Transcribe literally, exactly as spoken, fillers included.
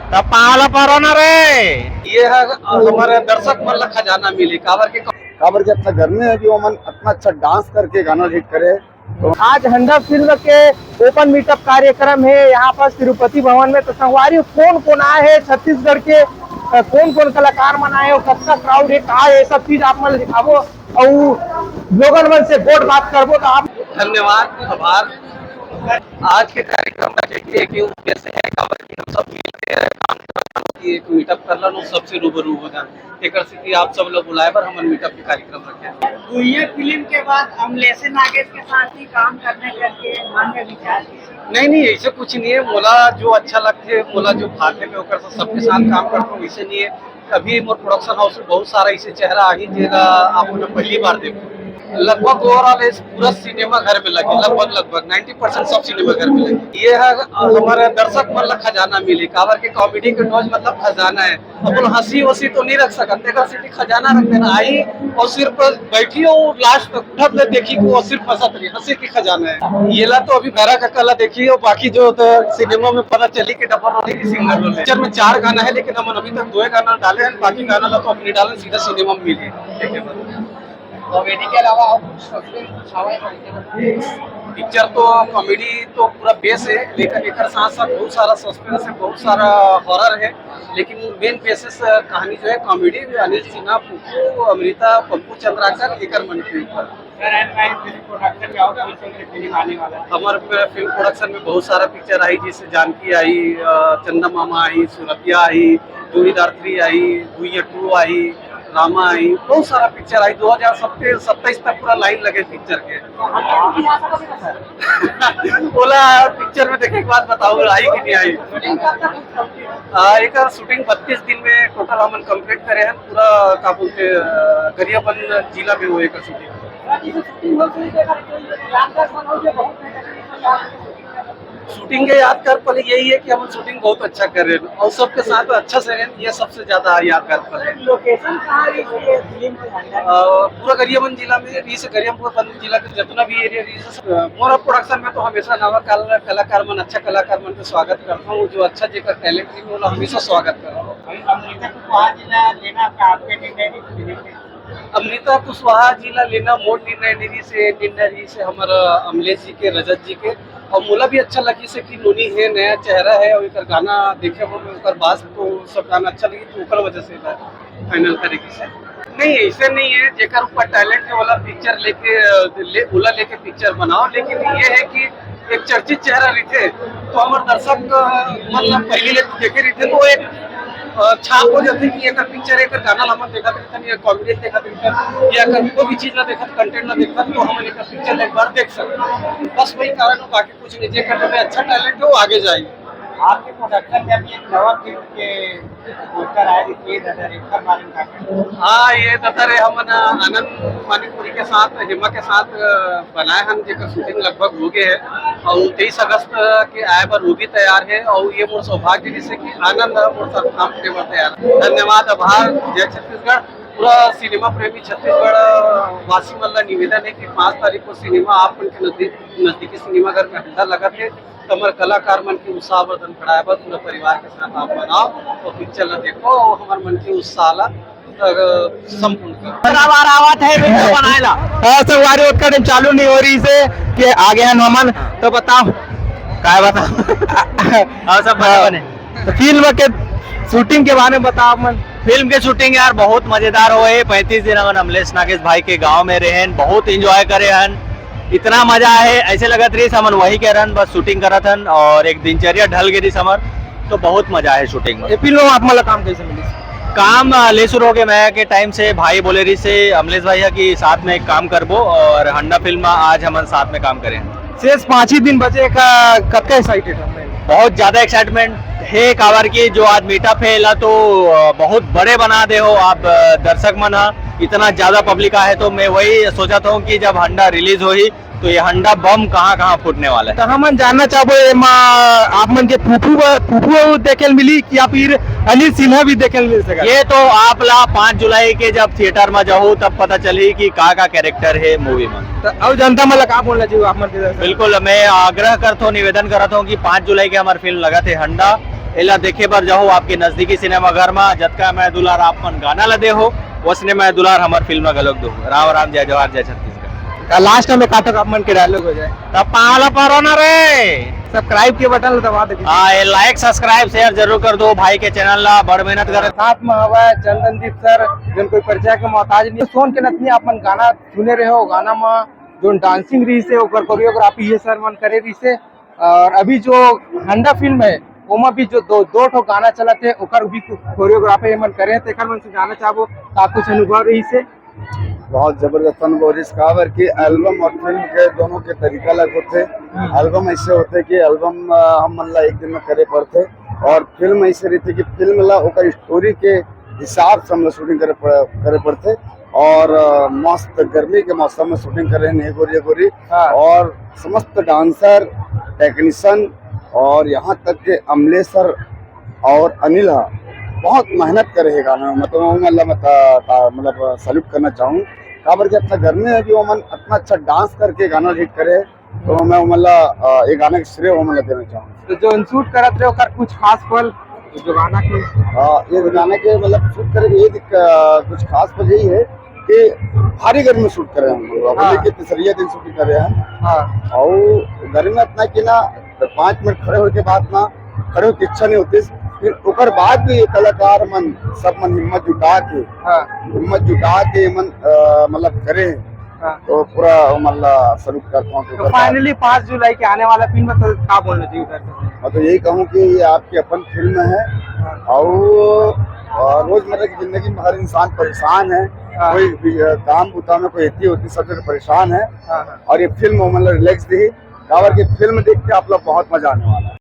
त पाला परो ना रे। ये है हमारे दर्शक मन ला खजाना मिली, काबर के काबर के अतना गर्मी है कि वो मन अतना अच्छा डांस करके गाना हिट करे। आज हंडा फिल्म के ओपन मीटअप कार्यक्रम है यहाँ पर तिरुपति भवन में। तो संगवारी, कौन कौन आए हैं छत्तीसगढ़ के, अ, कौन कौन कलाकार मन आए हैं, कतका क्राउड है, कहाँ है, ये सब चीज आप मन दिखाबो और लोगन मन से गोठ बात करबो। तो आप धन्यवाद, आभार। आज के कार्यक्रम का देखिए कि उद्देश्य है काबर कि हम सब मिलके काम करना, कि एक मीटअप कर लेना, सबसे रूबरू हो जाना। एकर सेती आप सब लोग बुलाए बर हमन मीटअप के कार्यक्रम रखे। भुइयां फिल्म के बाद अमलेश नागेश के साथ ही काम करने करके मन में विचार है? नहीं, नहीं, ऐसे कुछ नहीं है। मोला जो अच्छा लगथे, मोला जो भाथे में ओकर से सबके साथ काम करता हूँ, वैसे नहीं है। अभी मोर प्रोडक्शन हाउस में बहुत सारा ऐसे चेहरा आही जेला आप मन पहली बार देखो। लगभग ओवरऑल इस पूरा सिनेमा घर में लगे, लगभग, लगभग नाइंटी परसेंट सब सिनेमा घर में लगे। ये है हमारे दर्शक मन ला खजाना मिली, काबर के कॉमेडी के डोज मतलब खजाना है। अब बोलो हंसी वसी तो नहीं रख सकते, तेकर सेती खजाना रख देना आई और सिर्फ बैठी हो लास्ट तक उठत ले देखी को सिर्फ हंसत रही, हंसी की खजाना है। ये ला तो अभी भैरा काका ला देखी हो, बाकी जो तो सिनेमा में पता चली कि डबल रोल है कि सिंगल रोल है। पिक्चर में चार गाना है, लेकिन हमन अभी तक दो गाना डाले हैं, बाकी गाना ला तो अपने डाले सीधा सिनेमा में मिली। ठीक है, बस। कॉमेडी के अलावा और कुछ सस्पेंस कुछ हवा है? पिक्चर तो कॉमेडी तो पूरा बेस है, लेकिन एकर साथ साथ बहुत सारा सस्पेंस है, बहुत सारा हॉरर है, लेकिन मेन बेसिस कहानी जो है कॉमेडी, अनिल सिन्हा, पप्पू, अमृता, पप्पू चंद्राकर, एकर मन के ऊपर। सर, एंड भाई, फिल्म प्रोडक्शन में और कौन कौन सी फिल्म आने वाला है? हमारे फिल्म प्रोडक्शन में बहुत सारा पिक्चर आई, जैसे जानकी आई, अ, चंदा मामा आई, सुरतिया आई, जोड़ीदार थ्री आई, भुइयां टू आई, रामा आई, बहुत सारा पिक्चर आई। दो हज़ार सत्ताईस तक पूरा लाइन लगे पिक्चर के। तो हम लोग भी आ सकते हैं, सर? बोला पिक्चर में देखे के बाद बताओ आई कि नहीं आई। आ, एकर शूटिंग बत्तीस दिन में टोटल हमन कंप्लीट करे हैं पूरा, का बोलते, अ, गरियाबंद जिला में हुए एकर शूटिंग। सर, जैसे शूटिंग हो रही है, अगर कोई यादगार पल हो, जो बहुत बेहतरीन पल आपको शूटिंग का? शूटिंग के यादगार पल यही है कि हम शूटिंग बहुत अच्छा कर रहे हैं और सबके साथ अच्छा से रहें, ये सबसे ज्यादा यादगार पल है। लोकेशन कहाँ रही है फिल्म के अंदर? अ, पूरा गरियाबंद जिला में रही से, गरियाबंद जिला के जितना भी एरिया रही से, अ, मोर प्रोडक्शन में तो हमेशा नवा कल-, कलाकार मन, अच्छा कलाकार मन के स्वागत करता हूँ। जो अच्छा जेकर टैलेंट है, वो हमेशा स्वागत करता हूँ। भाई, अमृता कुशवाहा जी ला लेना आपका, आपके निर्णय नहीं? अमृता कुशवाहा जी ला लेना मोर निर्णय नहीं से, निर्णय रही से हमर अमलेश जी के, रजत जी के। और मोला भी अच्छा लगी से कि नोनी है, नया चेहरा है और एकर गाना देखे हो, मैं ओकर बात तो सब गाना अच्छा लगी, तो ओकर वजह से फाइनल करेगी से। नहीं, ऐसे नहीं है, जेकर ऊपर टैलेंट है, वाला पिक्चर लेके, अ, ले, ओला लेके पिक्चर बनाओ, लेकिन ये है कि एक चर्चित चेहरा रहिथे, तो हमर दर्शक, अ, मन ला पहली ले देखे रहिथे, तो एक, अ, छाप हो जाथे कि एकर पिक्चर, एकर गाना ला हमन देखत रहिथन, या कॉमेडी देखत रहिथन, या एकर कोई भी चीज ला देखत, कंटेंट ला देखत, तो हमन एकर पिक्चर ला एक बार देख सकथन। बस वही कारण हो, बाकी कुछ नहीं। जेकर में अच्छा टैलेंट हो, आगे जाए। आपके प्रोडक्शन में अभी एक नवा फिल्म के पोस्टर आया, ये ददर है, इसका बारे में क्या कहना? हाँ, ये ददर है, हमन आनंद मणिपुरी के साथ, हेमा के साथ, अ, बनाए हन, जेकर शूटिंग लगभग हो गए है और तेईस अगस्त के आए बर वो भी तैयार है और ये मोर सौभाग्य जैसे कि आनंद है, मोर साथ काम करे बर तैयार है। धन्यवाद, आभार, जय छत्तीसगढ़। पूरा सिनेमा प्रेमी छत्तीसगढ़, अ, वासी मन ला निवेदन है कि पाँच तारीख को सिनेमा आप मन के नजदीक, नजदीकी सिनेमाघर में हंडा लगत है। तो हमर कलाकार मन के उत्साह वर्धन बढ़ाए बर पूरा परिवार के साथ आप मन आओ और पिक्चर ला देखो और हमर मन के उत्साह ला, अ, संपूर्ण करो। बराबर आवत है वीडियो बनाए ला। हाँ, संगवारी, ओतका टाइम चालू नहीं हो रही से कि आगे हन हमन, तो बताओ, काय बताओ? हाँ, सब बने हाँ। बने। तो फिल्म के शूटिंग के बारे में बताओ आप मन। फिल्म के शूटिंग यार बहुत मजेदार होए। पैंतीस दिन हमन अमलेश नागेश भाई के गांव में रहेन, बहुत एंजॉय करे हन, इतना मजा आए। ऐसे लगत रही हमन वही के रहन, बस शूटिंग करत हन और एक दिनचर्या ढल गई रही हमर, तो बहुत मजा आए शूटिंग में। ए फिल्म में आप मन ला काम कैसे मिली? काम, अ, ले शुरू हो गए मैं के टाइम से, भाई बोले रही से अमलेश भैया कि साथ में एक काम करबो और हंडा फिल्म में आज हमन साथ में काम करें। शेष पाँच ही दिन बचे का, कतका एक्साइटेड है? बहुत ज्यादा एक्साइटमेंट है, काबर की जो आज मीटअप है ला तो, अ, बहुत बड़े बना दे हो आप, अ, दर्शक मन हा, इतना ज्यादा पब्लिक आए, तो मैं वही सोचा था कि जब हंडा रिलीज होही तो ये हंडा बम कहाँ कहाँ फूटने वाला है। तो हमन जानना चाहबो, एमा आप मन के फूफू ब-, फूफू देखे ल मिली या फिर अनिल सिन्हा भी देखे ल मिल सकत? ये तो आप ला पाँच जुलाई के जब थिएटर में जाहू तब पता चली कि का का कैरेक्टर है मूवी में। तो अउ जनता मन ला का बोलना चाहिए आप मन के तरफ से? बिल्कुल, मैं आग्रह करत हूँ, निवेदन करत हूँ कि पाँच जुलाई के हमार फिल्म लगत है हंडा, एला देखे बर जाहू आपके नजदीकी सिनेमा घर मा, जतका मैं दुलार आप मन गाना ला दे हो, वसने मैं दुलार हमर फिल्म ला घलोक दो। राम राम, जय जोहार, जय छत्तीसगढ़। का लास्ट में काटक आप मन के डायलॉग हो जाए। तब पाँव ला परो ना रे। सब्सक्राइब के बटन ला दबा दे। हाँ, ये लाइक, सब्सक्राइब, शेयर जरूर कर दो भाई के चैनल ला, बड़ मेहनत करे। साथ में हवा चंदनदीप सर, जन कोई परिचय के मोहताज नहीं। सोन के नथनी आप मन गाना सुने रहे हो, गाना में जो डांसिंग रही से, ओकर कोरियोग्राफी ये सर मन करे रही से। और अभी जो हंडा फिल्म है, ओमा भी जो दो, दो ठो गाना चलत है, ओकर भी कोरियोग्राफी ये मन करे हैं, तो एकर मन से जानना चाहबो, का कुछ अनुभव रही से? बहुत जबरदस्त अनुभव रही, काबर कि एल्बम और फिल्म के दोनों के तरीका अलग होथे। हम्म। एल्बम ऐसे होथे कि एल्बम, अ, हम मन ला एक दिन में करे पड़थे, और फिल्म ऐसे रहिथे कि फिल्म ला ओकर स्टोरी के हिसाब से हम ला शूटिंग करे पड़-, करे पड़थे। और, अ, मस्त गर्मी के मौसम में शूटिंग करे हैं, नहीं गोरी गोरी। हाँ। और समस्त डांसर, टेक्नीशियन और यहाँ तक के अमलेश सर और अनिल हा बहुत मेहनत करे हे गाना में, मतलब, वो मतलब, मतलब, मतलब, सैल्यूट करना चाहूँ। काबर के इतना गर्मी है कि वो मन इतना अच्छा डांस करके गाना हिट करे, तो मैं वो मतलब, अ, ये गाना के श्रेय वो मतलब देना चाहूँ। तो जो शूट करत रहे, ओकर कुछ खास पल, जो गाना के? अ, ये गाना के मतलब शूट करे के ये दिक-, अ, कुछ खास पल यही है कि भारी गर्मी में शूट करे हैं हम लोग। हाँ। होली के तीसरिया दिन शूटिंग करे हैं। हाँ। और गर्मी में इतना कि ना, पाँच मिनट खड़े होके बाद ना, खड़े होके इच्छा नहीं होती, फिर ओकर बाद भी ये कलाकार मन, सब मन हिम्मत जुटा के, हाँ। हिम्मत जुटा के मन, अ, मतलब करे हैं। हाँ। तो पूरा मतलब सैल्यूट करता हूँ। तो तो फाइनली पाँच जुलाई के आने वाला फिल्म तो का बोलना चाहिए सर? मैं तो यही कहूँ कि ये आपकी अपन फिल्म है। हाँ। और, और रोजमर्रा की जिंदगी में हर इंसान परेशान है। हाँ। कोई भी, अ, काम बुता में कोई इतनी होती, सब जगह परेशान है। हाँ, हाँ। और ये फिल्म मतलब रिलैक्स दी, काबर की फिल्म देख के आप लोग बहुत मजा आने वाला है।